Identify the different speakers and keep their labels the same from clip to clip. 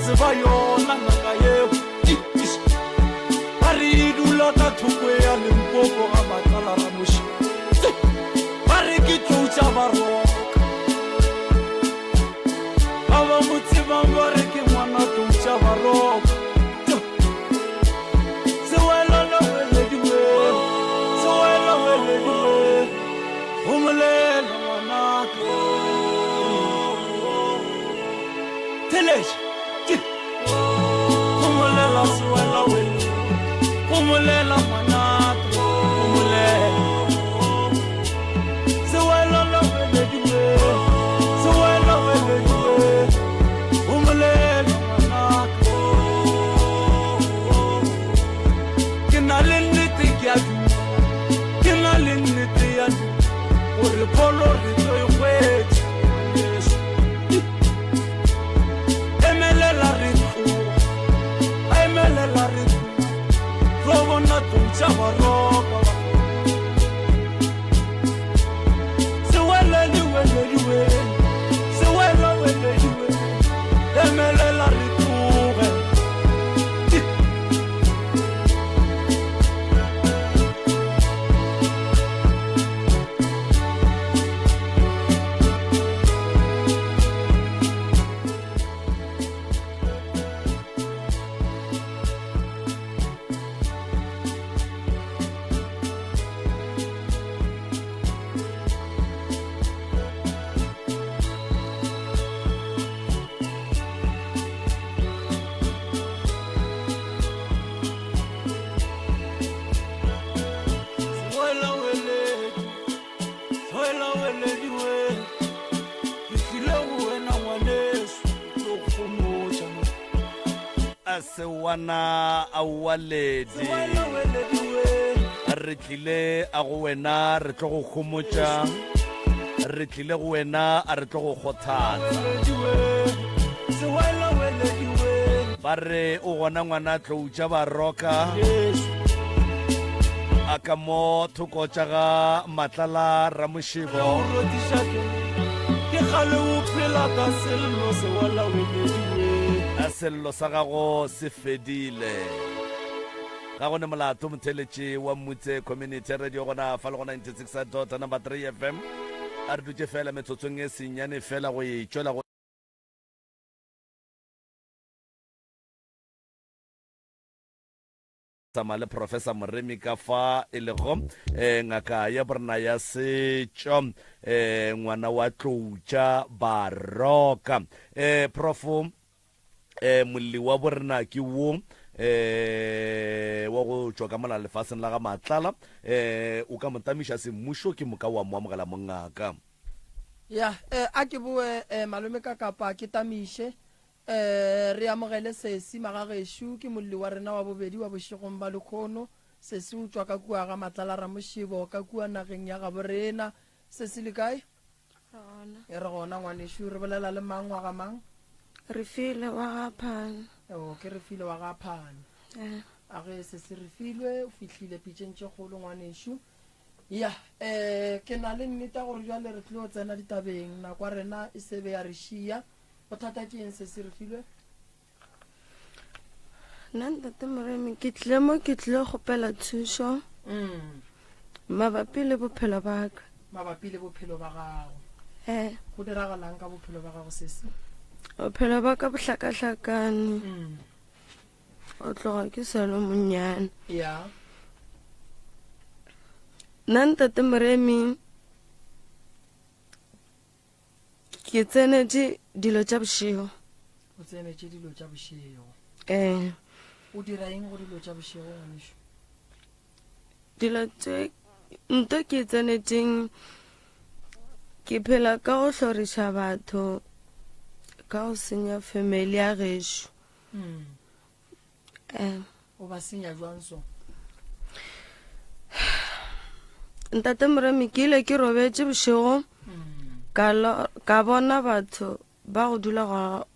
Speaker 1: tseba yona ngaka yeo. Ba re e dula ka thoko ya Limpopo ga Matlala Ramoši. Ba re ke tlou tša Baroka. Ba ba mo tsebang ba re ke ngwana tlou tša Baroka. Sewela welediwe, sewela welediwe, homolela ngwanaka. Theletša, homolela sewela welediwe, homolela ngwanaka, homolela. Sewela welediwe, sewela welediwe, homolela ngwanaka. Ke na le nnete ke a duma, ke na le nnete ya duma gore pholo re tlo e hwetša ngwaneso. Emelela re tloga, emelela re tloga, tlo bona tlou tša baroka ba. Sewelediwelediwe, sewelewelediwe, emelela re tloge.
Speaker 2: Sewana aowa ledi re tlile a go wena re tlo go homotša re tlile go wena a re tlo go kgothatsa ba re o gona ngwana tlou tša baroka a ka mo thoko tša ga matlala ramošebo
Speaker 1: ke kgale o phela ka sello
Speaker 2: a sello sa gago se fedile ga go ne molato motheletše wa mmutse community radio gona fa le go 96 dot number 3 fm a re dutše fela metsotsong e senyane fela go e tšwela go tsamaya le professor moremi ka fa e lego um ngaka ya borena ya setšo um ngwana wa tloutša baroka um profo um molli wa borena ke wo um wa go tšwa ka mola lefaseng la ga matlala um o ka mo tamiša semmušo ke moka wa mo amogela mongaka
Speaker 3: ya um a ke boe um malome ka kapa ke tamiše Ee, re amogele Sesi magagešo, ke molli wa rena wa bobedi wa bošegong ba lekhono. Sesi o tšwa ka kua ga Matlala Ramošebo, ka kua nageng ya gabo rena. Sesi le kae?
Speaker 4: Re gona.
Speaker 3: E re gona ngwanešu, re bolela le mang wa ga mang?
Speaker 4: Refilwe wa ga Phane.
Speaker 3: O, ke Refilwe wa ga Phane.
Speaker 4: Ee.
Speaker 3: A ge Sesi Refilwe, o fihlile pitšeng tše kgolo ngwanešu. Ya, eh, ke na le nnete ya gore bjale re tlo tsena ditabeng, nako ya rena e se be ya re šia. Bothata ke eng se se re filwe?
Speaker 4: Nna ntate Moremi ke tlile mo ke tlile kgopela thušo
Speaker 3: mm.
Speaker 4: mabapi le bophelo ba ka.
Speaker 3: Mabapi le bophelo ba gago.
Speaker 4: Eh.
Speaker 3: Go diragalang ka bophelo ba gago sesi?
Speaker 4: Bophelo ba ka bo hlakahlakane.
Speaker 3: Mm.
Speaker 4: O tloga ke sa le monnyane.
Speaker 3: Ya.
Speaker 4: Nna ntate Moremi Ke tsenetše dilo tša bošego.
Speaker 3: O tsenetše dilo tša bošego.
Speaker 4: Ee.
Speaker 3: O dira eng go dilo tša bošego ngwanešu?
Speaker 4: Dilo tše nto ke tsenetšeng ke phela ka go hloriša batho ka go senya family ya gešo.
Speaker 3: Mm.
Speaker 4: Eh.
Speaker 3: O ba senya jwang so?
Speaker 4: Ntate Moremi ke ile ke robetše bošego ka lo- ka bona batho ba go dula go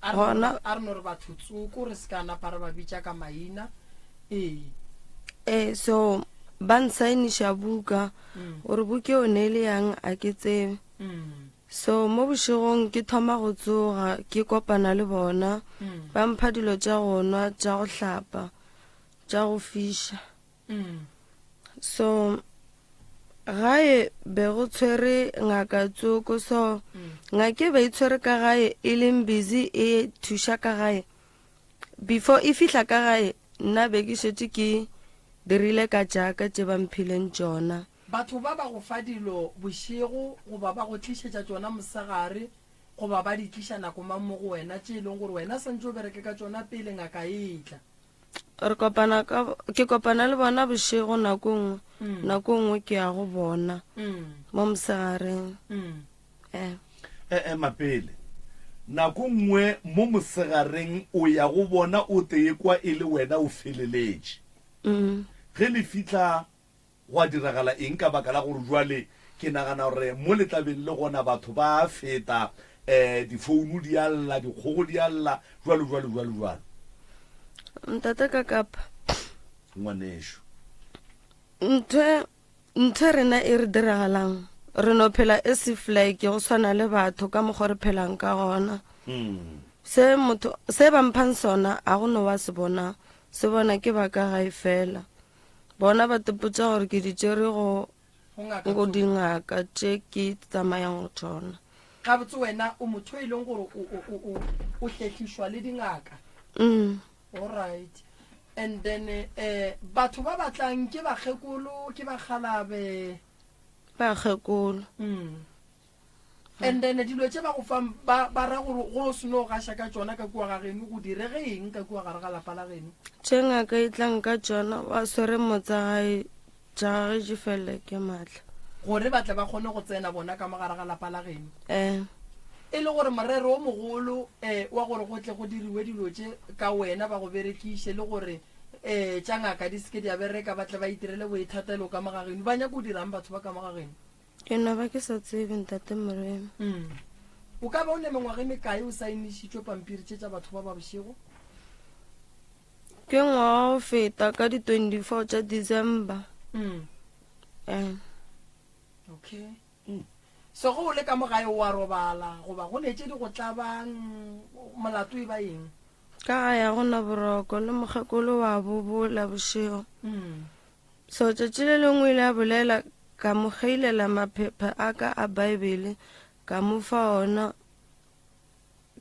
Speaker 3: A re
Speaker 4: Gona-
Speaker 3: no- a re no re batho tsoko re se ka napa re ba bitša ka maina ee
Speaker 4: eh so ba nsaeniša buka gore buka eo ne e le yang a ke tsebe
Speaker 3: Mm.
Speaker 4: So mo bošegong ke thoma go tsoga ke kopana le bona ba mpha dilo tša go nwa tša go hlapa tša go fiša. So gae be go tshwere ngaka tsoko so ngaka e be e tshwere ka gae e leng busy e thuša ka gae before e fihla ka gae nna be ke šetše ke dirile ka tšaka tše ba mphileng tšona.
Speaker 3: Batho ba ba go fa dilo bošego goba ba go tlišetša tšona mosegare goba ba di tliša nako mang mo go wena tše e leng gore wena santše o bereke ka tšona pele ngaka e etla?
Speaker 4: Re kopana ka, ke kopana le bona bošego nako nngwe, nako nngwe ke ya go bona mo mosegareng. Eh.
Speaker 2: E ema pele. Nako nngwe mo mosegareng o ya go bona o tee kwa e le wena o feleletše. Ge le fihla Gwa diragala eng ka baka la gore jwale ke nagana gore mo le tla beng le gona batho ba a feta, um difouno di a lla, dikgogo di a lla, jwalo, jwalo, jwalo, jwalo.
Speaker 4: Ntate Kakapa.
Speaker 2: Ngwanešu.
Speaker 4: Ntho, ntho rena e re diragalang, re no phela as if like go swana le batho ka mokgwa re phelang ka gona. Se motho, se ba mphang sona, a go no wa se bona, se bona ke ba ka gae fela. Bona ba tepotša gore ke di tšere go go dingaka tše ke tsamayang go tšona.
Speaker 3: Gabotse wena o motho e leng gore o, o, o, o, o hlehlišwa le dingaka?
Speaker 4: Mm.
Speaker 3: Alright. And then eh batho ba batlang ke bakgekolo, ke bakgalabe?
Speaker 4: Bakgekolo.
Speaker 3: Mm. And then dilo tše ba go fang ba, ba ra gore go o seno gaša ka tšona ka kua ga geno, go direge eng ka kua gare ga lapa la geno?
Speaker 4: Tše ngaka e tlang ka tšona ba swere motsa gae tša gage di fele ke maatla.
Speaker 3: Gore ba tle ba kgone go tsena bona ka mo gare ga lapa la geno.
Speaker 4: Eh.
Speaker 3: E le gore morero o mogolo eh, wa gore go tle go diriwe dilo tše ka wena ba go berekiše le gore eh, tša ngaka di se ke di a bereka ba tle ba itirele boithatelo ka mo ga geno. Ba nyaka go dirang batho ba ka mo ga geno?
Speaker 4: Ke no ba ke sa tsebe, Ntate Moremi.
Speaker 3: Mm. O ka ba o ne mengwaga e mekae o saenišitšwe pampiri tše tša batho ba ba bošego?
Speaker 4: Ke ngwaga go feta ka di-24 tša December.
Speaker 3: Mm.
Speaker 4: Eh.
Speaker 3: Okay. Mm. So ge o le ka mo gae o a robala goba go ne tše di go tlabang molato e ba eng?
Speaker 4: Ka gae ga go na boroko le mokgekolo wa bobola bošego.
Speaker 3: Mm.
Speaker 4: So tšatši le lengwe o ile a bolela, ka mo kgeilela maphephe a ka a Baebele, ka mo fa ona,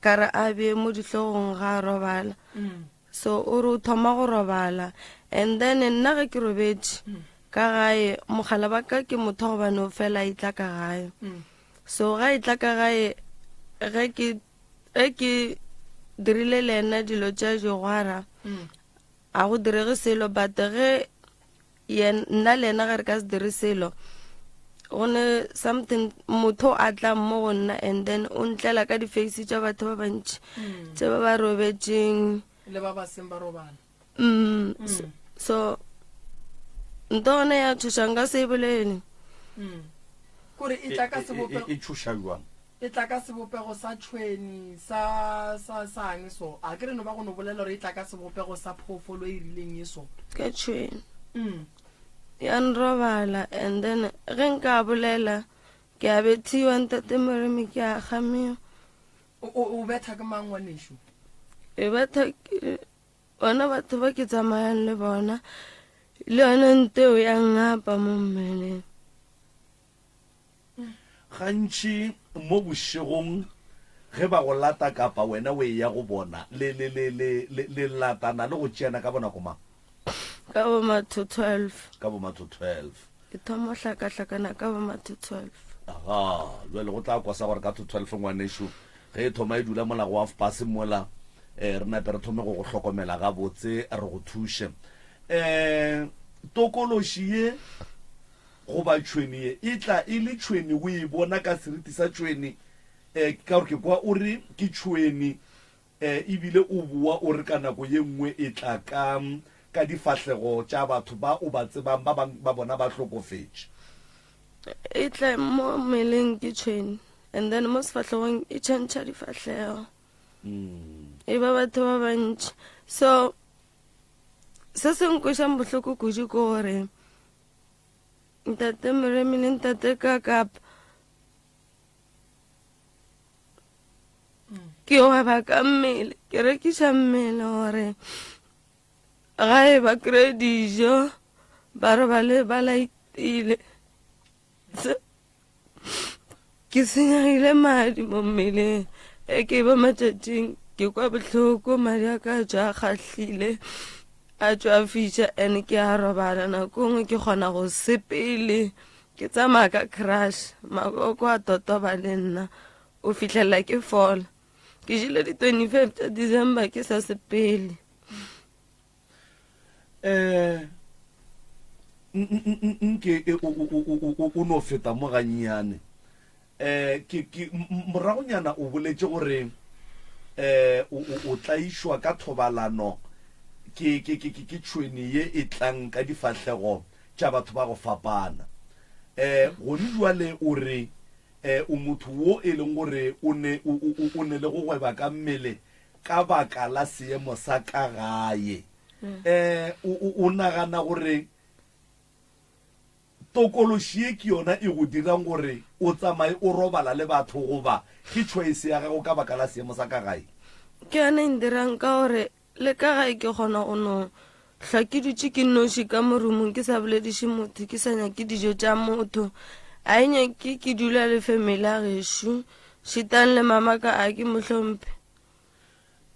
Speaker 4: ka re a bee mo dihlogong ga a robala. So o re o thoma go robala and then nna ge ke robetše ka gae, mogala ba ka ke motho wa gobane o fela a etla ka gae. So ga etla ka gae ge ke ge ke dirile le yena dilo tša digwara, A go direge selo but ge yen nna le yena ge re ka se dire selo go ne something motho a tlang mo go nna and then o ntlela ka di-face tša batho ba bantši mm. tše ba ba robetšeng
Speaker 3: le ba ba seng ba robala
Speaker 4: mm, mm. so, so nto gona ya tshoša nka se e bolele
Speaker 3: mm. kore e tla ka sebopego
Speaker 2: e tshoša jwang
Speaker 3: E tla ka sebopego sa tšhweni, sa, sa, sang so. A ke re no ba go no bolela gore e tla ka sebopego sa phoofolo e rileng e so.
Speaker 4: Ka tšhweni.
Speaker 3: Mm.
Speaker 4: Ya nrobala and then ge nka bolela ke a bethiwa ntate Moremi ke a kgamiwa.
Speaker 3: O, o, o betha ke mang ngwanešu?
Speaker 4: E betha ke bona batho ba ke tsamayang le bona le yone nteo ya ngapa mo mmeleng.
Speaker 2: Gantši mo bošegong ge ba go lata kapa wena o eya go bona, le, le, le, le, le, le latana le go tšeana ka bonako mang?
Speaker 4: Ka bo ma to 12.
Speaker 2: Ka bo ma to 12.
Speaker 4: Ke thoma go hlakahlakana ka bo ma to 12.
Speaker 2: Aga, jwale go tla kwasa gore ka to 12 ngwanešu, ge e thoma e dula mola go half past mola, eh, re nape re thome go go hlokomela gabotse, re go thuše. Eh, tokološi ye Goba tšhwene ye e tla e le tšhwene, o e bona ka seriti sa tšhwene, eh, ka gore ke kwa o re ke tšhwene, eh, ebile o boa o re ka nako ye nngwe e tla ka, ka difahlego tša batho ba o ba tsebang, ba bang ba bona ba hlokofetše.
Speaker 4: E tla mo mmeleng ke tšhwene, and then mo sefahlegong e tšhentšha difahlego. E ba batho ba bantši. So, se se nkwešang bohloko kudu ke gore, Ntate Moremi le Ntate Kakapa. Ke gweba ka mmele, ke rekiša mmele gore gae ba kry-e dijo, ba robale ba laetile. Ke senyegile madi mo mmeleng, ge ke ba matšatšing ke kwa bohloko, madi a ka a tšwa a kgahlile, a tšwa a fiša and ke a robala nako nngwe ke kgona go sepele ke tsamaya ka crush, makoko a totoba le nna o fihlelela ke fola. Ke jele di 25 tša December ke sa sepele.
Speaker 2: Eh nke e, o no feta mo gannyane eh ke ke moragonyana o boletše gore eh o tlaišwa ka thobalano ke ke ke ke tšhweni ye e tlang ka difahlego tša batho ba go fapana eh gone jwale o re eh o motho wo e leng gore o ne o ne le go gweba ka mmele Ka baka la seemo sa ka gae, um o, o nagana gore tokološi ye ke yona e go dirang gore o tsamaye o robala le batho goba ke choice ya gago ka baka la seemo sa ka gae?
Speaker 4: Ke yona e ndirang ka gore le ka gae ke kgona go no hlwa ke dutše ke nnoši ka mo roomong ke sa bolediše motho, ke sa nyake dijo tša motho. A e nyake ke dula le family ya gešo, šitang le mama ka a ke mo hlomphe.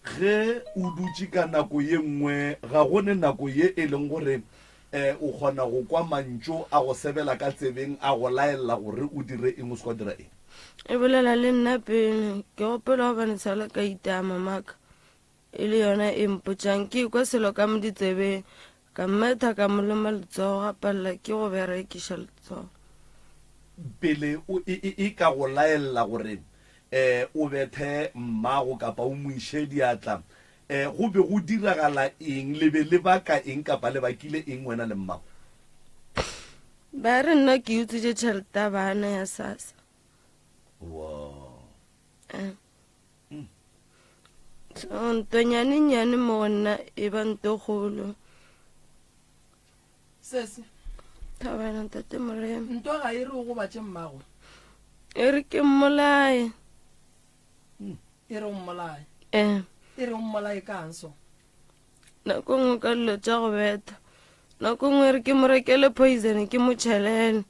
Speaker 2: Ge o dutše ka nako ye nngwe, ga go ne nako ye e leng gore um o kgona go kwa mantšu a go sebela ka tsebeng a go laella gore o dire eng o se ka wa dira eng.
Speaker 4: E bolela le nna pele, ke gopola gobane sala ka itaya mamaka. E le yona e mpotšang. Ke ekwa selo ka mo ditsebeng, ka mmetha ka mo loma letsogo, ga palela ke go berekiša letsogo.
Speaker 2: Pele o e, e, e ka go laella gore eh, o bethe mmago kapa o mo iše diatla, eh, go be go diragala eng? Le be le baka eng kapa le bakile eng wena le mmago?
Speaker 4: Ba re nna ke utswitše tšhelete ya bana ya SASSA.
Speaker 2: Wow.
Speaker 4: Eh. So, nto nyane nyane mo go nna e ba nto kgolo.
Speaker 3: Sesi.
Speaker 4: Thabela ntate Moremi.
Speaker 3: Nto ga e re o gobatše mmago.
Speaker 4: E re ke mmolaye.
Speaker 3: E re o mmolaye.
Speaker 4: Eh.
Speaker 3: E re o mmolaye kang so?
Speaker 4: Nako nngwe ka dilo tša go betha. Nako nngwe e re ke mo rekele poison ke mo tšhelele.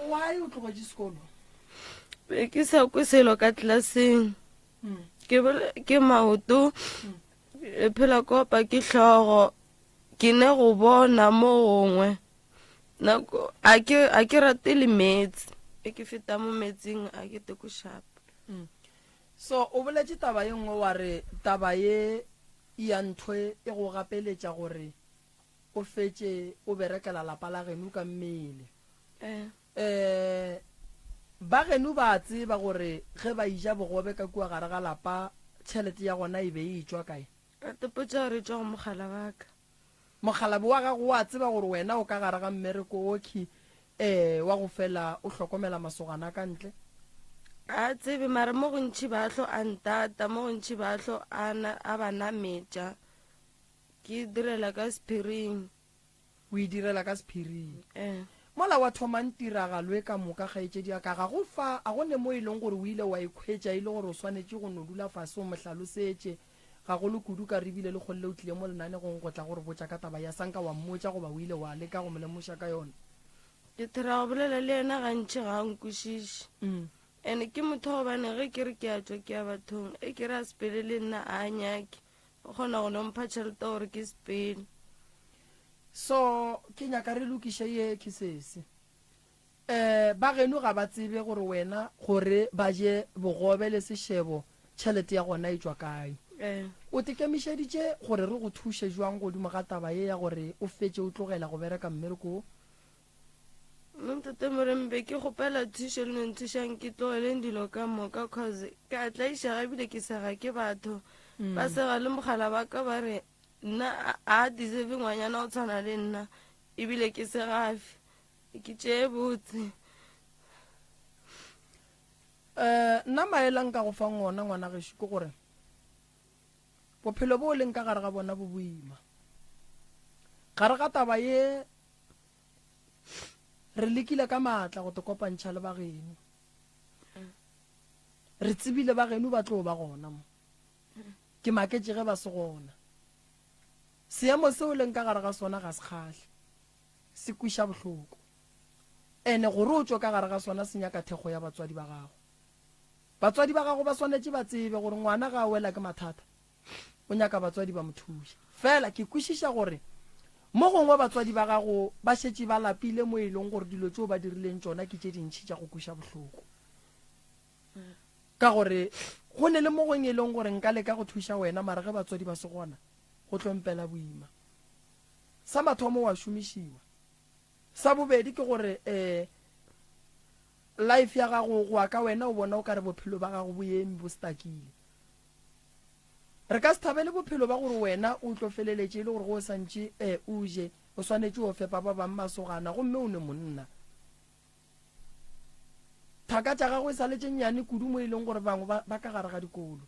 Speaker 3: Why o tlogetše sekolo?
Speaker 4: Be ke sa kwe selo ka tlelaseng. Ke ke maoto, e phela kopa ke hlogo, ke ne go bona mo gongwe. Nako a ke a ke rate le meetse. E ke feta mo metsing a ke teko shapa.
Speaker 3: So o boletše taba ye nngwe wa re taba ye ya ntho e go gapeletša gore o fetše o berekela lapa la geno ka mmele. Eh, ba geno ba a tseba gore ge ba ija bogobe ka kua gare ga lapa tšhelete ya gona e be e etšwa kae?
Speaker 4: Ka tepotša gore e tšwa go mogala wa ka.
Speaker 3: Mokgalabje wa gago o a tseba gore wena o ka gare ga mmereko okhwi eh wa go fela o hlokomela masogana a ka ntle?
Speaker 4: Ga a tsebe, mara mo gontši ba hlo a ntata, mo gontši ba hlo a, a ba nametša. Ke e direla ka sephiring.
Speaker 3: O e direla ka sephiring.
Speaker 4: Ee.
Speaker 3: Mola wa thomang tiragalo e ka moka, kgaetšedi ya ka, ga go fa, a go ne mo e leng gore o ile wa ikhwetša e le gore o swanetše go no dula fase o mo hlalosetše, gagolo kudu ka re bile le kgolle o tlile mo lenanegong go tla go re botša ka taba ya sanka wa mmotša goba o ile wa leka go mo lemoša ka yona?
Speaker 4: Ke thera go bolela le yena gantši ga a nkwešiše. And ke motho wa gobane ge ke re ke a tšwa ke ya bathong, e ke re a sepele le nna a a nyake. O kgona go no mpha tšhelete gore ke sepele.
Speaker 3: So ke nyaka re lokiše ye ke sesi. Eh ba geno ga ba tsebe gore wena gore ba je bogobe le sešebo tšhelete ya gona e tšwa kae.
Speaker 4: Eh.
Speaker 3: O tekemišeditše gore re go thuše jwang godimo ga taba ye ya gore o fetše o tlogela go bereka mmereko wo?
Speaker 4: Nna ntate Moremi be ke kgopela thušo le no nthušang ke tlogeleng dilo ka moka cause ke a tlaišega ebile ke sega ke batho ba sega le mogala ba ka ba re nna a deserve ngwanyana o tshwana le nna ebile ke segafe ke tšee botse.
Speaker 3: Um nna maele a nka go fang ona ngwana gešo ke gore bophelo bo o leng ka gare ga bona bo boima. Gare ga taba ye Re lekile ka maatla go te kopantšha le ba geno. Re tsebile ba geno ba tlo ba gona mo. Ke maketše ge ba se gona. Seemo seo leng ka gare ga sona ga se kgahle. Se kweša bohloko. Ene gore o tšwe ka gare ga sona se nyaka thekgo ya batswadi ba gago. Batswadi ba gago ba swanetše ba tsebe gore ngwana ga a wela ke mathata o nyaka batswadi ba mo thuše. Fela ke kwešiša gore mo gongwe batswadi ba gago ba šetše ba lapile mo e leng gore dilo tšeo ba dirileng tšona ke tše dintši tša go kweša bohloko. Ka gore go ne le mo gongwe e leng gore nka leka go thuša wena mara ge batswadi ba se gona go tlo mpela boima. Sa mathomo wa šomišiwa. Sa bobedi ke gore um life ya gago go ya ka wena o bona o ka re bophelo ba gago bo eme bo stakile. Re ka se thabele bophelo ba gore wena o tlo feleletše e le gore ge o santše um o je o swanetše o fepa ba bang masogana gomme o ne monna. Thaka tša gago e sa le tše nnyane kudu mo e leng gore bangwe ba, ba ka gare ga dikolo.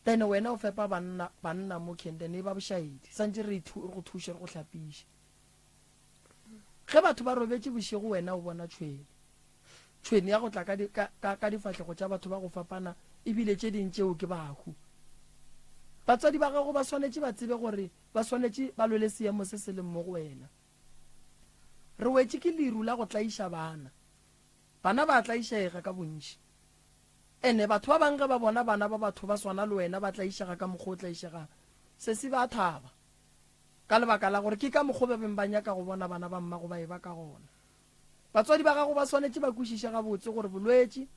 Speaker 3: Then wena o fepa banna, banna mo keng, then e ba bošaedi. Santše re, re go thuše, re go hlapiše. Ge batho ba robetše bošego wena o bona tšhwene. Tšhwene ya go tla ka, di, ka, ka, ka difahlego tša batho ba go fapana ebile tše ding tšeo ke bahu. Batswadi ba gago ba swanetše ba tsebe gore ba swanetše ba lwele seemo se se leng mo go wena. Re wetše ke leru la go tlaiša bana. Bana ba a tlaišega ka bontši. Ene batho ba bang ge ba bona bana ba batho ba swana le wena ba tlaišega ka mokgwa o tlaišegang, sesi ba a thaba. Ka lebaka la gore ke ka mokgwa ba beng ba nyaka go bona bana ba mmago ba eba ka gona. Batswadi ba gago ba swanetše ba kwešiše gabotse gore bolwetši,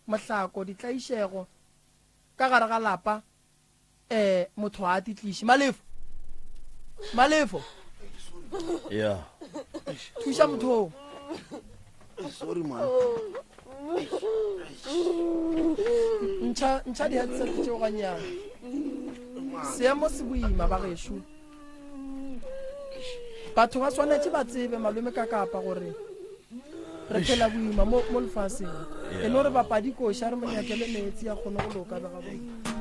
Speaker 3: mohlako, ditlaišego ka gare ga lapa eh motho ga a di tliše. Malefo! Malefo!
Speaker 2: Yeah.
Speaker 3: Thuša motho oo.
Speaker 5: Sorry man.
Speaker 3: Ntšha ntšha di-headset tšeo gannyane. Seemo se boima ba gešo. Batho ba swanetše ba tsebe malome ka kapa gore re phela boima mo, mo lefaseng. E no re bapadi koša re mo nyakele meetse a kgone go loka be gabotse.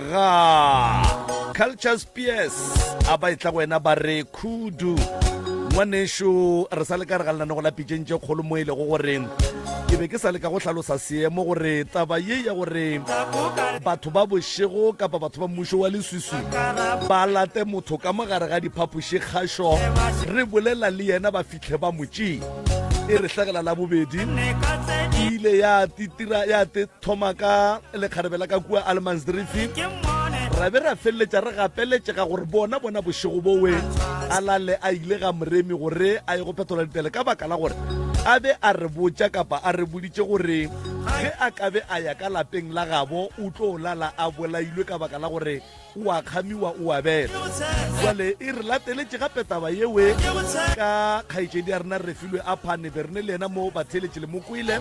Speaker 2: ga Culture Spears a ba etla go wena ba re khudu. Ngwanešu re sa le ka re ga lenanego la pitšeng tše kgolo mo e lego gore ke be ke sa leka go hlalosa seemo gore taba ye ya gore batho ba bošego kapa batho ba mmušo wa leswiswi ba late motho ka mogare ga diphapoši kgašo re bolela le yena ba fitlhe ba mo tšee e re hlagela la bobedi e ile ya titira ya te thoma ka lekgarebe la ka kua Allemansdrift ra be ra feleletša re gapeletšega gore bona bona bošego bowe a lale a ile ga moremi gore a ye go phetola ditele ka baka la gore a be a re botša kapa a re boditše gore ge a ka be a ya ka lapeng la gabo o tlo lala a bolailwe ka baka la gore o a kgamiwa o a bela. Jwale e re lateletše gape taba yewe ka kgaetšedi ya rena Refilwe Aphane be re ne le yena mo batheeletše le mo kwele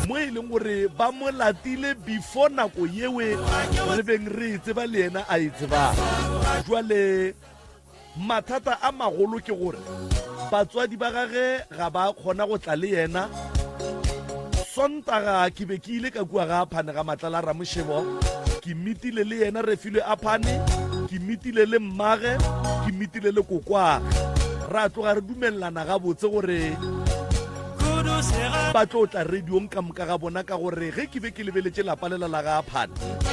Speaker 2: mo e leng gore ba mo latile before nako yewe re beng re e tseba le yena a e tsebang. Jwale Mathata a magolo ke gore batswadi ba gage ga ba kgona go tla le yena. Sontaga ke be ke ile ka kua ga Aphane ga Matlala Ramošebo, ke mitile le yena Refilwe Aphane, ke mitile le mmage, ke mitile le kokwage. Ra tloga re dumelelana gabotse gore ba tlo tla radiong ka moka ga bona ka gore ge ke be ke lebeletše lapa lela la ga Aphane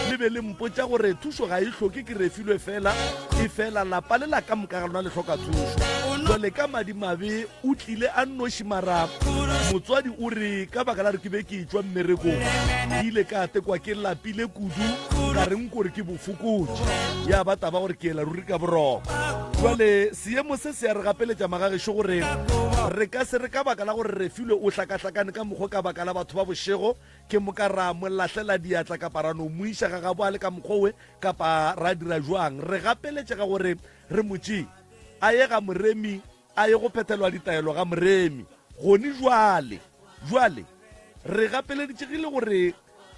Speaker 2: le be le mpotša gore thušo ga e hloke ke Refilwe fela. Efela lapa le la ka moka ga lona le hloka thušo. Jwale ka madimabe o tlile a nnoši mara motswadi o re ka baka la re ke be ke etšwa mmerekong ke ile ka tekwa ke lapile kudu ka re nko re ke bofokotše ya ba taba gore ke ela ruri ka boroko. Jwale seemo se se a re gapeletša magagešo gore re ka se re ka baka la gore Refilwe o hlakahlakane ka mokgwa ka baka la batho ba bošego ke moka ra mo lahlela diatla kapa ra no mo iša ga gabo a le ka mokgwa we Kapa ra dira bjang? Re gapeletšega gore re mo tšee a ye ga Moremi, a ye go phethelwa ditaelo ga Moremi gone bjale. Bjale re gapeleditšegile gore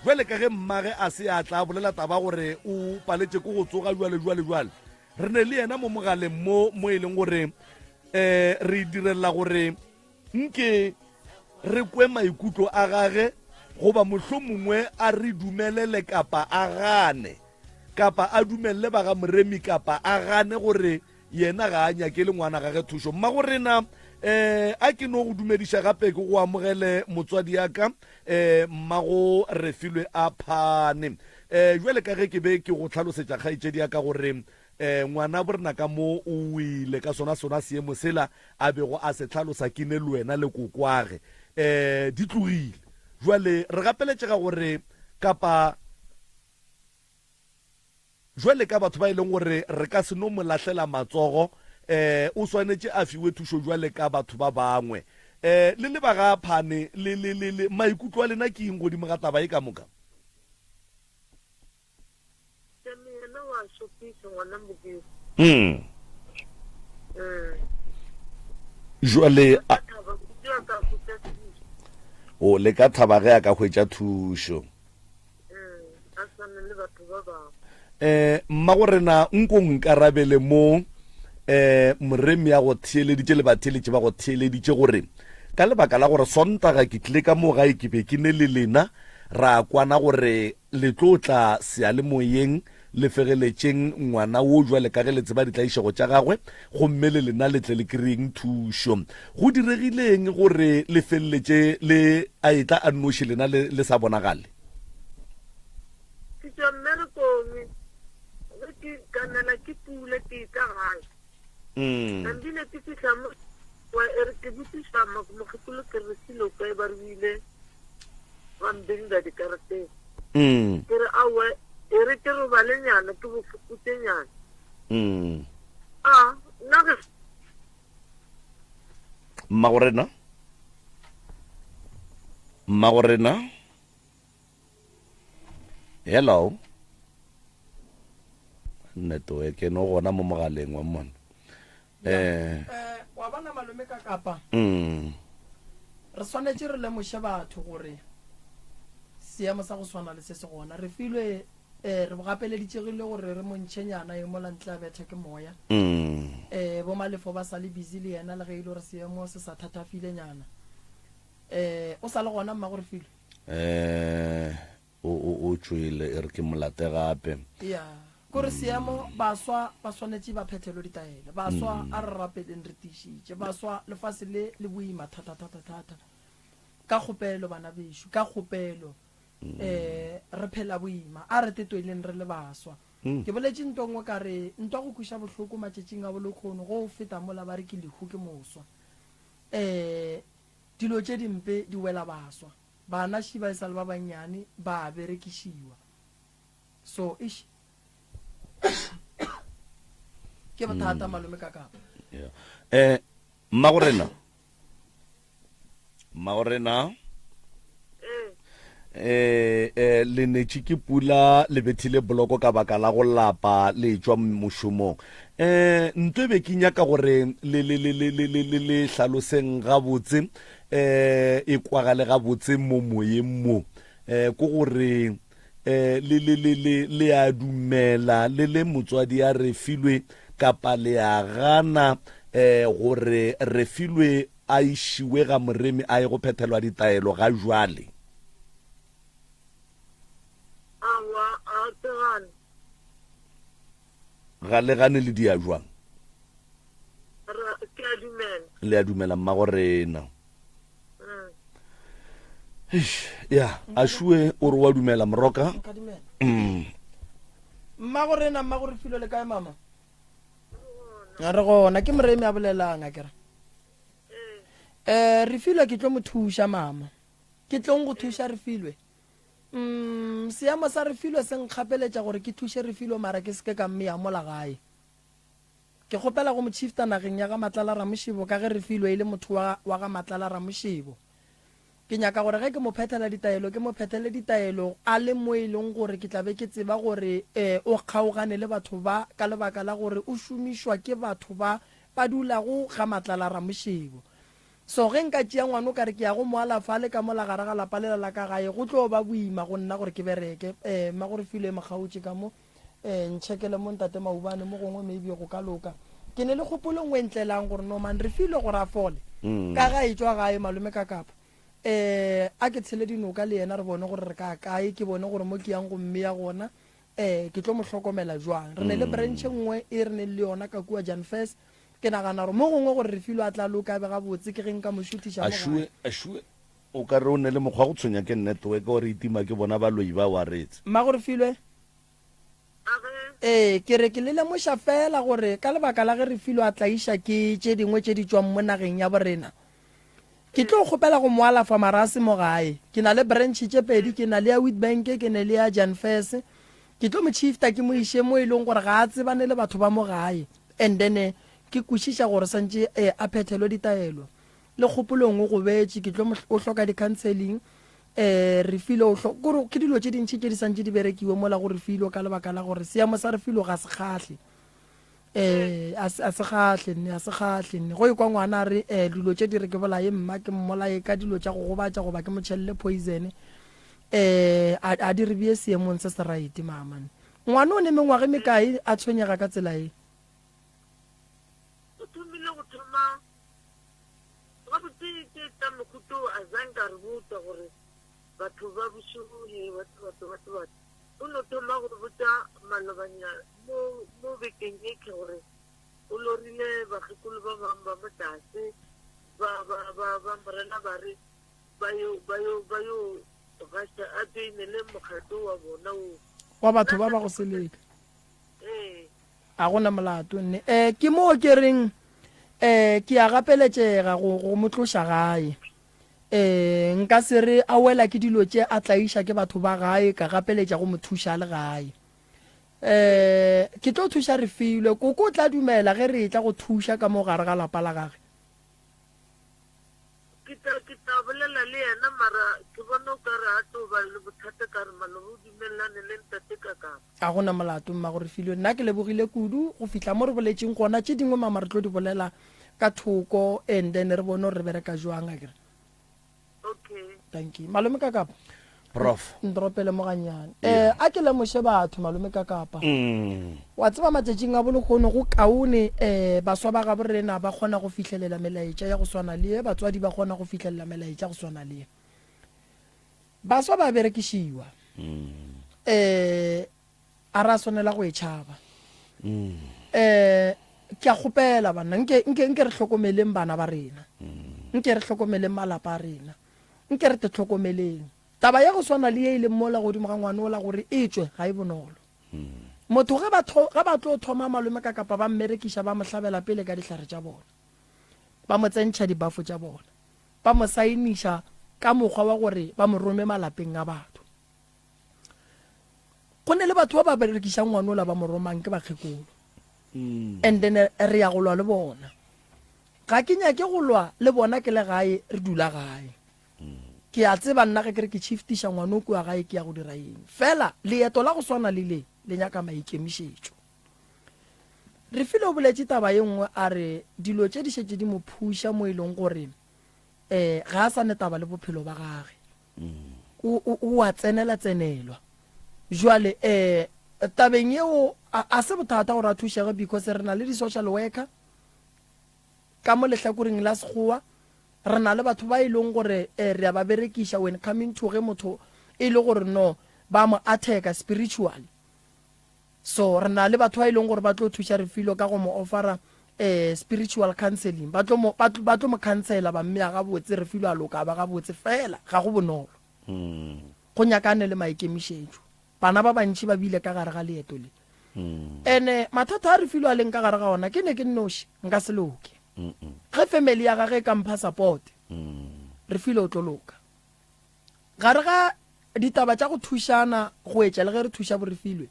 Speaker 2: bjale ka ge mmage a se a tla bolela taba gore o paletše ke go tsoga bjale, bjale, bjale re ne le yena mo mogaleng mo, mo e leng gore um re direlela gore Nke re kwe maikutlo a gage, goba mohlomongwe a re dumelele kapa a gane, kapa a dumelele ba ga Moremi kapa a gane gore yena ga a nyakele ngwana gage thušo. Mmagorena, eh, a ke no go dumediša gape ke go amogele motswadi ya ka, eh, mmago Refilwe a Phane. Eh, jwale ka ge ke be ke go hlalosetša kgaetšedi ya ka gore Eh, ngwanabo rena ka mo o wile ka sona sona seemo sela a bego a se hlalosa ke ne le wena le kokwage. Eh, di tlogile. Jwale re gapeletšega gore kapa jwale ka batho ba e leng gore re ka se no mo lahlela matsogo, eh, o swanetše a fiwe thušo jwale ka batho ba bangwe. Eh, le le ba ga Phane, le, le, le, le, maikutlo a lena ke eng godimo ga taba ye ka moka?
Speaker 6: Tšame yena wa šokiša ngwana Modimo.
Speaker 2: Mm.
Speaker 6: Mm.
Speaker 2: Jwale
Speaker 6: a thaba kudu a ka hwetša thušo.
Speaker 2: O le ka thaba ge a ka hwetša thušo.
Speaker 6: Mm, a swane le batho ba bangwe.
Speaker 2: Eh, mmago rena nko nkarabele mo eh moremi ya go theeleditše le batheeletši ba go theeleditše gore ka lebaka la gore Sontaga ke tlile ka mo gae ke be ke ne le lena ra kwana gore Le tlo tla seyalemoyeng le fegeletšeng ngwana wo bjale ka ge le tseba ditlaišego tša gagwe, gomme le lena le tle le kry-eng thušo. Go diregile'ng gore le feleletše le a etla a nnoši lena le, le sa bonagale?
Speaker 6: Ke tšwa mmerekong, ge ke ka nela ke pula ke etla gae. Nambile ke fihla mo wa e re ke botšiša mokgekolo ke re selo kae ba re o ile ba mbinga dikarateng. Ke re aowa e re ke robalenyana ke bofokotšenyana. A nna ge
Speaker 2: Mmagorena, Mmagorena, hello. Network no gona mo mogaleng wa mona. Eh.
Speaker 3: Eh, wa bona malome ka kapa. Re swanetše re lemoše batho gore seemo sa go swana le se se gona. Re filwe eh re gapeleditšegile gore re mo ntšhenyana e mola ntle a betha ke moya. Eh bo Malefo ba sa le busy le yena le ge e le gore seemo se sa thathafile nyana. Eh o sa le gona mmago Refilwe?
Speaker 2: Eh o o o tšwele e re ke molate gape.
Speaker 3: Ya. Kore seemo, baswa ba swanetše ba phethelwe ditaelo. Baswa, a re rapeleng re tiišitše. Baswa, lefase le le boima thata, thata, thata. Ka kgopelo, bana bešo, ka kgopelo, um re phela boima. A re tetweleng re le baswa. Ke boletše nto nngwe ka re, ntwa go kweša bohloko matšatšing a bolekgono, go feta mola ba re ke lehu ke moswa. Um dilo tše dimpe di wela baswa. Bana šiba e sa le ba bannyane ba a berekišiwa. So eish ke bothata malome ka kapa.
Speaker 2: Yeah. Eh mmagorena. Mmagorena. Eh eh le netše ke pula le bethile boloko ka baka la go lapa le tšwa mošomong. Eh ntwe be ke nyaka gore le le le le le le le hlaloseng gabotse eh e kwagale gabotse mo moyeng mo. Eh ko gore eh le le le le le a dumela le le motswadi a Refilwe kapa le a gana eh gore Refilwe a išiwe ga Moremi a ye go phethelwa ditaelo ga jwale?
Speaker 6: Aowa, ga ke gane.
Speaker 2: Ga le gane le dia jwang?
Speaker 6: Ra, ke a dumela.
Speaker 2: Le a dumela mmagorena. Eish, ya a šue o re wa dumela moroka
Speaker 3: Nka dumela. Mmago rena, mmago re filo le kae mama? A re gona, ke Moremi a bolelang a kere. Eh, Refilwe ke tlo mo thuša mama. Ke tlong go thuša Refilwe. Mm, seemo sa Refilwe se nkgapeletša gore ke thuše Refilwe mara ke seke ka mmea mola gae. Ke kgopela go mo tšhifta nageng ya ga Matlala Ramošebo ka ge Refilwe e le motho wa, wa ga Matlala Ramošebo. Ke nyaka gore ge ke mo phethela ditaelo, ke mo phethele ditaelo a le mo e leng gore ke tla be ke tseba gore o kgaogane le batho ba ka lebaka la gore o šomišwa ke batho ba ba dulago ga Matlala Ramošebo. So ge nka tšea ngwana o ka re ke ya go mo alafa a le ka mola gare ga lapa lela la ka gae, go tlo ba boima go nna gore ke bereke. Mmagorefilwe Mokgaotše ka mo. Eh, ntšhekele mo ntate Maubane, mo gongwe maybe go ka loka. Ke ne le kgopolo nngwe e ntlelang gore no man Refilwe gore a fole. Mm. Ka ga e tšwa gae malome ka kapa. Eh, a ke tshele dinoka le yena re bone gore re ka kae, ke bone gore mo ke yang go mmeya gona eh ke tlo mo hlokomela jwang. Re ne le mm. branch e nngwe e re neng le yona ka kua Janfes. Ke nagana gore mo gongwe gore Refilwe a tla loka a be gabotse ke ge nka mo šuthiša mo gae.
Speaker 2: Ašue, o ka re o ne le mokgwa go tshwenya ke network gore e tima ke bona baloi ba wa retse.
Speaker 3: Mmago Refilwe, Ee, ke re ke le lemoša feela gore ka lebaka la ge Refilwe a tlaiša ke tše dingwe tše di tšwang mo nageng ya borena, ke tlo kgopela go mo alafa mara a se mo gae. Ke na le branch tše pedi, ke na le ya Witbank, ke ne le ya Janfes. Ke tlo mo shifta ke mo iše mo e leng gore ga a tsebane le batho ba mo gae and then ke kwešiša gore santše a phethelwe ditaelo. Le kgopolong o gobetše, ke tlo mo, o hloka di-counselling, eh, Refilwe o hlo, kore ke dilo tše dintši tše di santše di berekiwe mola go Refilwe ka lebaka la gore seemo sa Refilwe ga se kgahle. Eh, a se, a se kgahle nne, a se kgahle nne. Go ekwa ngwana a re, eh, dilo tše di re ke bolaye mma, ke mmolaye ka dilo tša go gobatša goba ke mo tšhelele poison, eh, a, a di re bee seemong se se right, mama. Ngwana o ne mengwaga e mekae a tshwenyega ka tsela ye?
Speaker 6: O thomile go thoma Gabotse ke ka mohuta o azange a re botša gore batho ba bošego he batho batho batho batho. O no thoma go re botša malobanya mo mo bekeng e ke gore o lorile bakgekolo ba bangwe ba mo tlase ba ba ba ba morena ba re ba yo ba yo ba yo gaša a joinele mokgatlo wa bona o.
Speaker 3: Wa batho ba ba go seleka.
Speaker 6: Ee.
Speaker 3: A go na molato nne. Eh, ke moo ke reng eh ke a gapeletšega go go mo tloša gae. Eh, nka se re a wela ke dilo tše a tlaiša ke batho ba gae ka gapeletša go mo thuša a le gae. Eh, ke tlo thuša Refilwe. Koko o tla dumela ge re etla go thuša ka mo gare ga lapa la gage.
Speaker 6: Ke tla, ke tla bolela le yena, mara ke bona o ka re a tlo ba le bothata ka re maloba o dumelelane le ntate ka kapa.
Speaker 3: A go na molato, mmago Refilwe. Nna ke lebogile kudu go fihla mo re boletšeng gona. Tše dingwe mama re tlo di bolela ka thoko and then re bone gore re bereka jwang akere.
Speaker 6: Okay.
Speaker 3: Dankie. Malome Kakapa.
Speaker 2: Prof.
Speaker 3: Ntoropele mo gannyane. Eh, a ke lemoše batho malome Kakapa.
Speaker 2: Mm.
Speaker 3: Wa tseba matšatšing a bolekgono go kaone eh baswa ba gabo rena ba kgona go fihlelela melaetša ya go swana le ye, batswadi ba kgona go fihlelela melaetša go swana le ye. Baswa ba berekišiwa.
Speaker 2: Mm.
Speaker 3: Eh. A ra swanela go e tšhaba. Eh ke a kgopela banna nke nke nke re hlokomeleng bana ba rena. Nke re hlokomeleng malapa a rena. Nke re te hlokomeleng. Taba ya go swana le ye e leng mola godimo ga ngwana ola gore e tšwe ga e bonolo. Motho ge ba tho ge ba tlo thoma malome ka kapa ba mmerekiša ba mo hlabela pele ka dihlare tša bona. Ba mo tsentšha dibafo tša bona. Ba mo saeniša ka mokgwa wa gore ba mo rome malapeng a batho. Go ne le batho ba ba berekišang ngwanola ba mo romang ke bakgekolo. And then re ya go lwa le bona. Ga ke nyake go lwa le bona ke le gae re dula gae. Ke a tseba nna ge ke re ke shiftiša ngwano kua gae ke ya go dira eng. Fela leeto la go swana le le le nyaka maikemišetšo. Refilwe o boletše taba ye nngwe a re dilo tše di šetše di mo phuša mo e leng gore um ga a sa ne taba le bophelo ba gage. O, o, o a tsenela-tsenelwa. Jwale um tabeng yeo a, a se bothata gore a thušege because re na le di-social worker ka mo lehlakoreng la Sekgowa, re na le batho ba e leng gore um re a ba berekiša when coming to ge motho e le gore no ba mo attack-a spiritually. So re na le batho ba e leng gore ba tlo thuša Refilwe ka go mo offera eh, spiritual counseling. Ba tlo mo, ba tlo, ba tlo mo counsela ba mmea gabotse, Refilwe a loka a ba gabotse. Fela ga go bonolo. Go nyakane le maikemišetšo. Bana ba bantši ba bile ka gare ga leeto le. Ene mathata a Refilwe a leng ka gare ga ona ke ne ke nnoši nka se loke. Ge family ya gage e ka mpha support, Refilwe o tlo loka. Gare ga ditaba tša go thušana go etša le ge re thuša boRefilwe,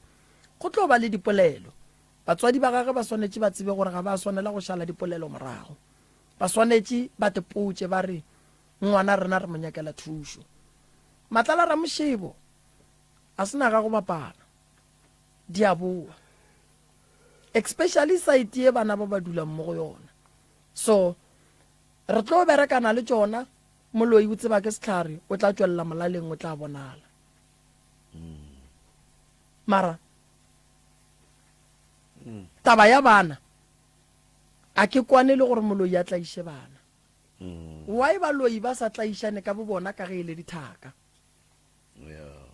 Speaker 3: go tlo ba le dipolelo. Batswadi ba gagwe ba swanetše ba tsebe gore ga ba swanela go šala dipolelo morago. Ba swanetše ba te potše ba re, Ngwana rena re mo nyakela thušo. Matlala Ramošebo a se na ga go bapala. Di a boa. Especially site ye bana ba ba dulang mo go yona. So, re tlo berekana le tšona. Moloi o tseba ke sehlare, o tla tšwelela molaleng, o tla bonala. Mara taba ya bana, a ke kwane le gore moloi a tlaiše bana. Why baloi ba sa tlaišane ka bobona ka ge e le dithaka?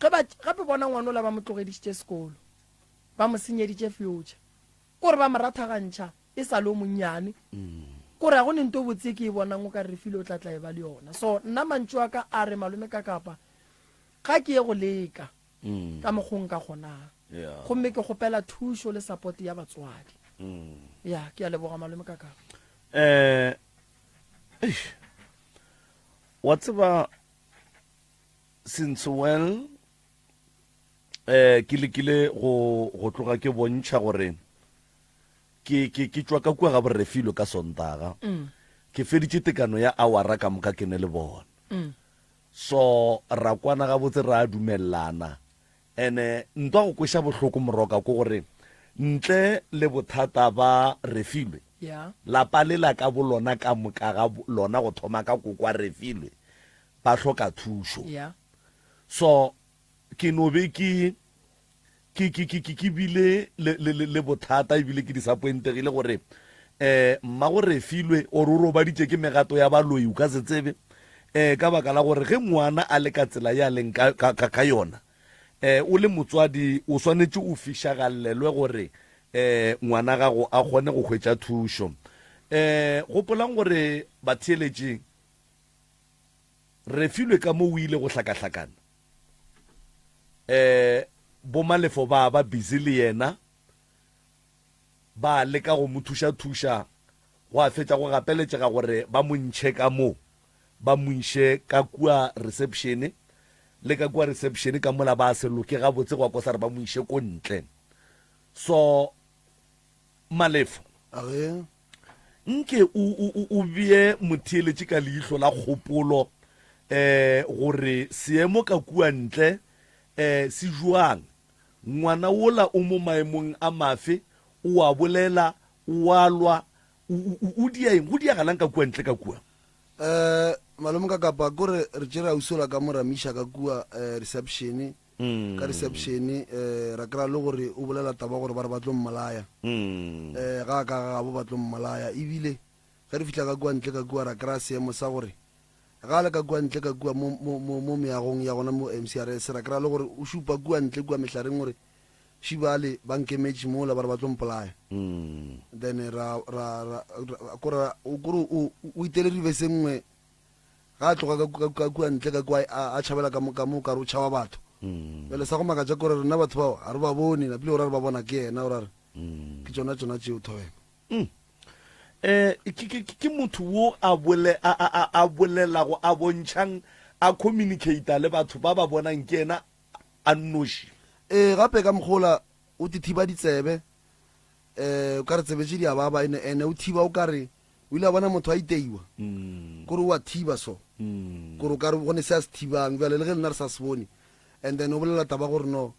Speaker 3: Ge ba gape bona ngwanola ba mo tlogedišitše sekolo, ba mo senyeditše future, kore ba mo rathagantšha e sa le o monnyane kore ga go ne nto botse ke e bonang o ka re Refilwe o tla tla e ba le yona. So nna mantšu a ka a re malome ka kapa ga ke ye go leka ka mokgo nka kgonang gomme ke kgopela thušo le support ya batswadi. Ya ke a leboga malome ka kapa.
Speaker 2: Eh, eish, wa tseba since well eh ke lekile go go tloga ke bontšha gore Ke, ke, ke tšwa ka kua ga borefilwe ka Sontaga. Ke feditše tekano ya awara ka moka ke ne le bona. So, ra kwana gabotse ra dumelelana. Ene ntwa go kweša bohloko moroka ko gore ntle le bothata ba Refilwe,
Speaker 3: Yeah.
Speaker 2: lapa lela ka bolona ka moka ga lona go thoma ka kokwa Refilwe ba hloka thušo.
Speaker 3: Yeah.
Speaker 2: So, ke no be ke Ke, ke, ke, ke, ke bile le, le, le, le bothata ebile ke disappointegile gore eh mmago Refilwe or o robaditše ke megato ya baloi o ka se tsebe eh ka baka la gore ge ngwana a le ka tsela ye a leng ka, ka, ka, ka yona eh o le motswadi o swanetše o fišagallelwe gore eh ngwana gago a kgone go hwetša thušo. Eh gopolang gore batheeletši Refilwe ka mo o ile go hlakahlakana eh bomalefo ba ba busy le yena ba leka go mo thuša thuša go a fetša go gapeletšega gore ba mo ntšhe ka mo ba mo iše ka kua reception le ka kua reception ka mola ba se loke gabotse gwa kosa re ba mo iše ko ntle so Malefo.
Speaker 5: A re.
Speaker 2: Nke o, o, o, o bee motheeletši ka leihlo la kgopolo, eh, gore seemo ka kua ntle, eh, se bjang. Ngwana wola o mo maemong a mafe, o a bolela, o a lwa, o, o, o dia eng? Go diagalang ka kua ntle ka kua?
Speaker 5: Eh, malome ka kapa, kore re tšere ausi yola ka mo ra mo iša ka kua, eh, reception, Ka reception eh, ra kry-a le gore o bolela taba gore ba re ba tlo mmolaya eh, ga a ka ga gabo ba tlo mmolaya. Ebile ge re fihla ka kua ntle ka kua ra kry-a seemo sa gore ga a le ka kua ntle ka kua mo, mo, mo, mo meagong ya gona mo MCRS ra kry-a le gore o šupa kua ntle kua mehlareng gore Šibale ba nkemetše mola ba re ba tlo mpolaya. Then ra ra ra kore kore o o itele reverse nngwe ga a tloga ka ka kua ntle ka kua a a tšhabela ka mo ka mo ka re o tšhaba batho. Bjale sa go makatša kore rena batho bao ga re ba bone napile o ra re ba bona ke yena o ra re ke tšona tšona tšeo thobela.
Speaker 2: Eh ke ke ke motho wo a bole a a a bolelago a bontšhang a communicate le batho ba ba bonang ke yena a nnoši.
Speaker 5: Ee, gape ka mokgola o ti thiba ditsebe, um o ka re tsebe tše di a baba, ene, ene o thiba o ka re o ile a bona motho a iteiwa, kore o a thiba so, kore o ka re go ne se a se thibang, bjale le ge lena re sa se bone, and then o bolela taba gore no,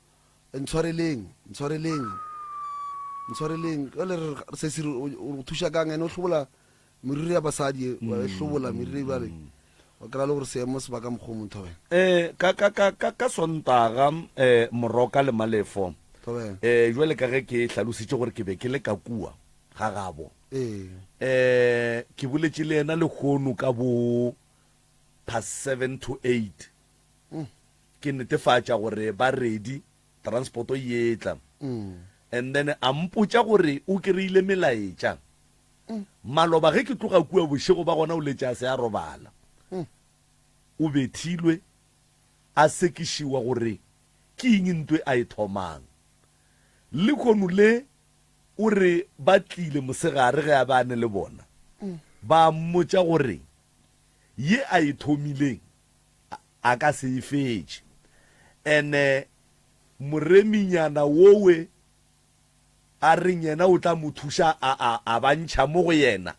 Speaker 5: ntshwareleng, ntshwareleng, ntshwareleng, jwale re re sesi re o o thuša kang, ene o hlobola Meriri ya basadi e, wa e hlobola meriri bjale wa kry-a le gore seemo se ba ka mokgwa o mong thobela.
Speaker 2: Eh, ka, ka, ka, ka, ka Sontaga, eh, Moroka le Malefo,
Speaker 5: Thobela.
Speaker 2: eh, jwale ka ge ke hlalositše gore ke be ke le ka kua ga gabo,
Speaker 5: Ee.
Speaker 2: eh, ke boletše le yena lehono ka bo past 7 to 8, ke netefatša gore ba ready, transport e etla. And then a mpotša gore o kry-ile melaetša Maloba ge ke tloga kua bošego ba gona o letše a se a robala. O bethilwe a sekišiwa gore ke eng ntwe a e thomang. Lehono le o re ba tlile mosegare ge a be a ne le bona ba mmotša gore ye a e thomileng a ka se e fetše. Ene moreminyana wowe a reng yena o tla mo thuša a, a, a ba ntšha mo go yena,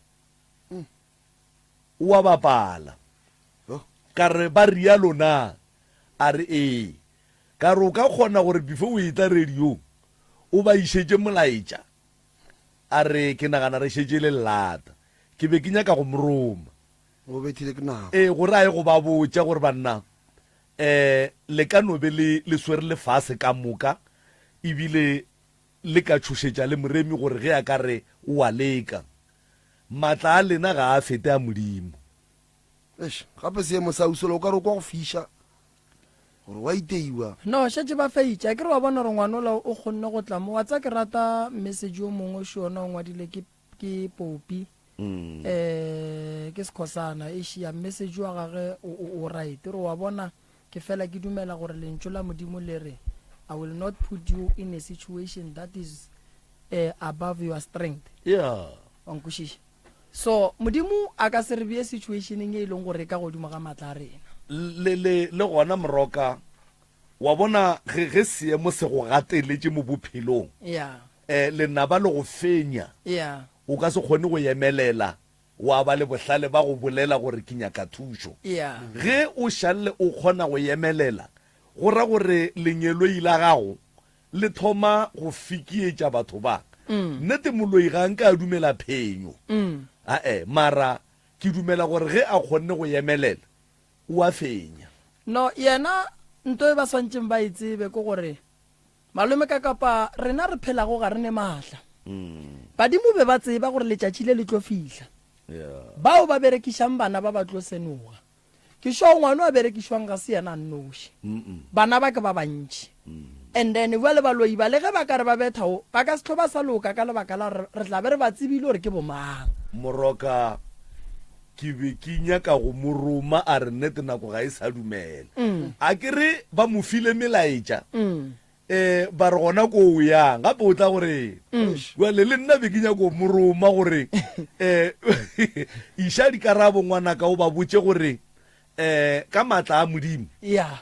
Speaker 2: o a bapala. Ka re, Ba rialo na? A re, Ee. Ka re, O ka kgona gore before o etla radiong o ba išetše molaetša? A re, Ke nagana re šetše le lata. Ke be ke nyaka go mo roma.
Speaker 5: O bethile ke nako.
Speaker 2: Ee, gore a ye go ba botša gore banna, um le ka no be le, le swere lefase ka moka, ebile le ka tšhošetša le moremi gore ge a ka re o a leka, matla a lena ga a fete a Modimo.
Speaker 5: Eish, gape seemo sa Usola o ka re o kwa go fiša, gore wa iteiwa.
Speaker 3: No, šetše ba feitše. Akere wa bona gore ngwanola o kgonne go tla mo. Wa tseba ke rata message o mongwe šo ona o ngwadile ke ke Popi. Eh ke Skhosana. Eish ya message wa gage o o o right. Re wa bona ke fela ke dumela gore lentšu la Modimo le re I will not put you in a situation that is eh, above your strength.
Speaker 2: Yeah.
Speaker 3: Wa nkwešiša? So Modimo a ka se re bee situationeng e leng gore e ka godimo ga matla a rena.
Speaker 2: Le le le gona Moroka wa bona ge ge seemo se go gateletše mo bophelong.
Speaker 3: Yeah.
Speaker 2: Eh lenaba le go fenya.
Speaker 3: Yeah.
Speaker 2: O ka se kgone go emelela wa ba le bohlale ba go bolela gore ke nyaka thušo.
Speaker 3: Yeah.
Speaker 2: Ge o šalle o kgona go emelela, go ra gore lengeloi la gago le thoma go fikietša batho ba. Nnete moloi ga nka a dumela phenyo. Ae, mara ke dumela gore ge a kgonne go emelela, o a fenya.
Speaker 3: No, yena nto e ba swantšeng ba e tsebe ke gore Malome ka kapa rena re phelago ga re ne maatla. Badimo be ba tseba gore letšatši le le tlo fihla. Bao ba berekišang bana ba ba tlo senoga. Ke sure ngwana a berekišwang ga se yena a nnoši. Bana ba ke ba bantši. And then bjale baloi ba le ge ba ka re ba betha o, ba ka se hlo ba sa loka ka lebaka la gore re tla be re ba tsebile gore ke bomang.
Speaker 2: Moroka Ke be ke nyaka go mo roma, a re nnete nako ga e sa dumela. A ke re ba mo file melaetša, um ba re gona ko o yang, gape o tla gore bjale le nna be ke nyaka go mo roma gore um iša dikarabo ngwanaka o ba botše gore um ka maatla a Modimo.
Speaker 3: Yeah.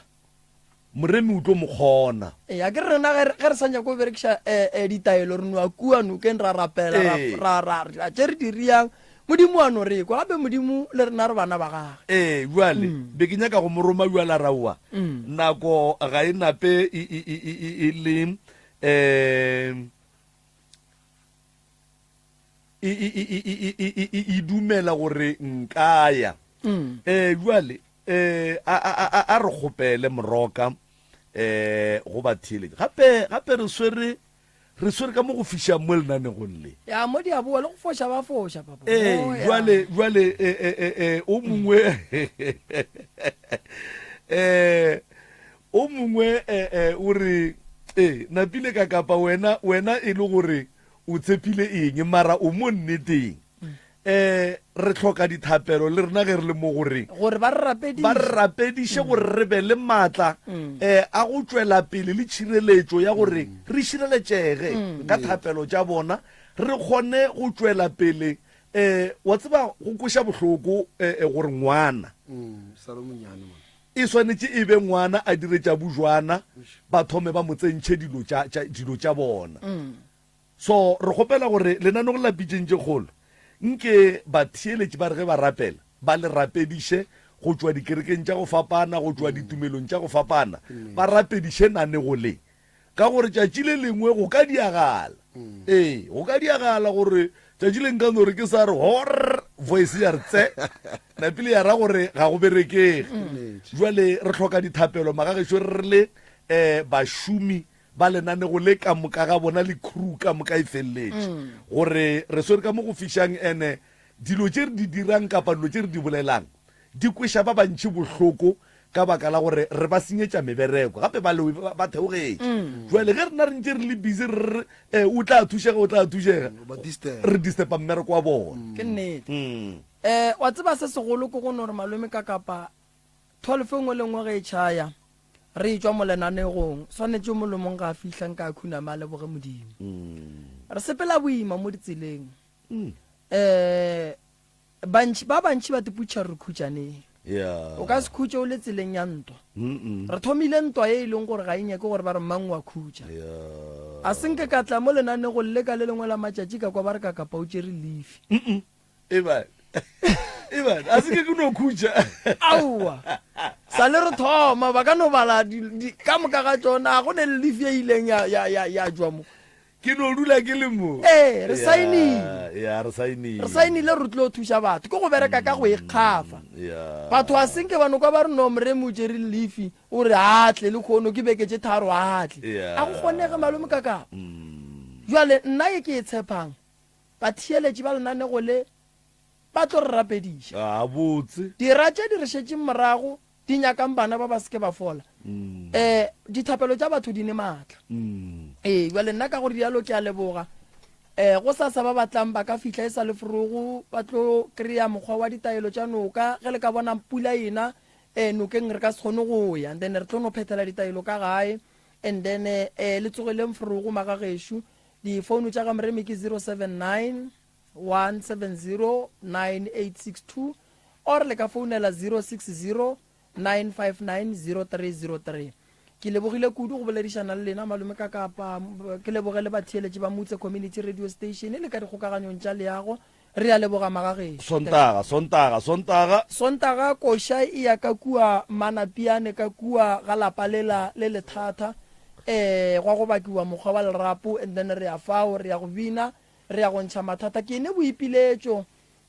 Speaker 2: Moremi o tlo mo kgona.
Speaker 3: Ee, a ke re rena ge re sa nyako go berekiša eh, eh, ditaelo re noa kua nokeng ra rapela ra,
Speaker 2: Ee.
Speaker 3: ra, ra, ra tše re di riang modimo wa no re kwa gape modimo le rena re bana ba gage
Speaker 2: Ee, bjale be ke nyaka go mo roma bjale a raowa nako ga e nape e, e, e, e, e, e le um e, e, e, e, e, e, e, e, e dumela gore nka ya um bjale Eh, a, a, a, a re kgopele moroka eh go ba theeletša. Gape, gape re swere, re swere ka mo go fišang mo lenanegong le.
Speaker 3: Ya, mo di a boa, le go foša ba foša, papa.
Speaker 2: Eh,
Speaker 3: Mo, ya.
Speaker 2: jwale, jwale, eh, eh, eh, eh, o mongwe, eh, o mongwe, eh, eh, o re, Ee, napile ka kapa wena, wena e le gore o tshepile eng, mara o mo nneteng. Um re hloka dithapelo le rena ge re le mo gore
Speaker 3: Gore ba re rapediše.
Speaker 2: ba re rapediše gore re be le maatla um a go tšwela pele le tšhireletšo ya gore re šireletšege ka thapelo tša bona, re kgone go tšwela pele. Um wa tseba go kweša bohloko um gore ngwana
Speaker 5: Sa le monyane man.
Speaker 2: E swanetše e be ngwana a dire tša bujwana, ba thome ba mo tsentšhe dilo tša, tša, dilo tša bona. So, re kgopela gore lenanego la Pitšeng tše Kgolo, nke batheeletši ba re ge ba rapela, ba le rapediše go tšwa dikerekeng tša go fapana, go tšwa ditumelong tša go fapana, ba rapediše nanego le. Ka gore tšatši le lengwe go ka diagala. Ee, go ka diagala gore tšatši le nka no re ke sa re horr, voice ya re tse, napile ya ra gore ga go berekege. Jwale re hloka dithapelo magagešo re le um bašomi ba lenanego le ka moka ga bona le crew ka moka e feleletše gore re swere ka mo go fišang ene dilo tše re di dirang kapa dilo tše re di bolelang di kweša ba bantši bohloko ka baka la gore re ba senyetša mebereko gape ba lewe ba theogetše jwale ge rena re ntše re le busy re re o tla thušega o tla thušega re disturba mmereko wa bona
Speaker 3: ke nnete um wa tseba se segolo ke go no re malome ka kapa 12 e nngwe le nngwe ge e tšhaya re tšwa mo lenanegong swanetše molomong ga a fihla nka a khunama a leboge modimo re sepela boima mo ditseleng um Bantši, ba bantši ba tiputša re khutšaneng.
Speaker 2: Yeah.
Speaker 3: O ka se khutše o le tseleng ya ntwa.
Speaker 2: Mm-mm.
Speaker 3: Re thomile ntwa ye e leng gore ga e nyake gore ba re mang wa khutša.
Speaker 2: Yeah.
Speaker 3: A se nke ka tla mo lenanegong le ka le lengwe la matšatši ka kwa ba re ka kapa o tšere lefi.
Speaker 2: Mm-mm. Eban. Eban, a se ke ke no khutša.
Speaker 3: Aowa. Sa le re thoma ba ka no bala di, di, ka moka ga tšona ga go ne le lefi e ileng ya, ya, ya, ya tšwa mo.
Speaker 2: Ke no dula ke le mo.
Speaker 3: Ee, re saenile.
Speaker 2: Ya, re saenile.
Speaker 3: Re saenile re tlo thuša batho. Ke go bereka ka go ikgafa.
Speaker 2: Ya.
Speaker 3: Batho a senke ba no kwa ba re no Moremi o tšere lefi o re a tle le kgono ke beke tše tharo a tle.
Speaker 2: Ya.
Speaker 3: A go kgonege malome kakapa. Jwale nna ye ke e tshepang, batheeletši ba lenanego le ba tlo re rapediša.
Speaker 2: Gabotse.
Speaker 3: Dira tše di re šetšeng morago di nyakang bana ba ba se ke ba fola. Um dithapelo tša batho di ne maatla. Ee, bjale nna ka go rialo ke a leboga. Um go sasa ba batlang ba ka fihla e sa le forogo ba tlo kry-a mokgwa wa ditaelo tša noka. Ge le ka bona pula ena um nokeng re ka se kgone go ya, and then re tlo no phethela ditaelo ka gae. And then um le tsogeleng forogo magagešo. Difounu tša ga Moremi ke 079 170 9862 or le ka founela 060 959 0303. Ke lebogile kudu go boledišana le lena malome ka kapa ke leboge le batheeletši ba Mutse Community Radio Station le ka dikgokaganyong tša leago. Re a leboga magagešo.
Speaker 2: Sontaga, Sontaga, Sontaga.
Speaker 3: Sontaga koša e ya ka kua Manapiane ka kua ga lapa lela le lethata eh gwa go bakiwa mokgwa wa lerapo and then re ya fao re ya go bina Re ya go ntšha mathata. Ke ne boipiletšo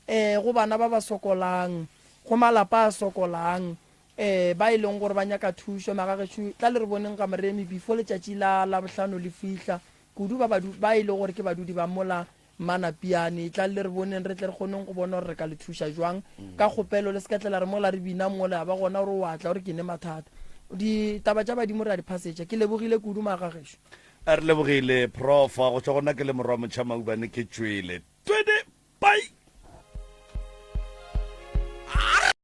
Speaker 3: eh go bana ba ba sokolang, go malapa a sokolang eh ba e leng gore ba nyaka thušo. Magagešo, tla le re boneng ga Moremi before letšatši la Labohlano le fihla, kudu ba badu ba e le gore ke badudi ba mola Manapiane. Tla le re boneng re tle re kgoneng go bona gore re ka le thuša jwang. Ka kgopelo le se ka tlela re mola re bina mola ya ba gona gore o a tla o re ke ne mathata. Ditaba tša badimo re a di phasetša. Ke lebogile kudu magagešo.
Speaker 2: A re lebogile, Prof. Go tšwa go nna ke le morwa Motšhamaubane ke tšwele. Twede!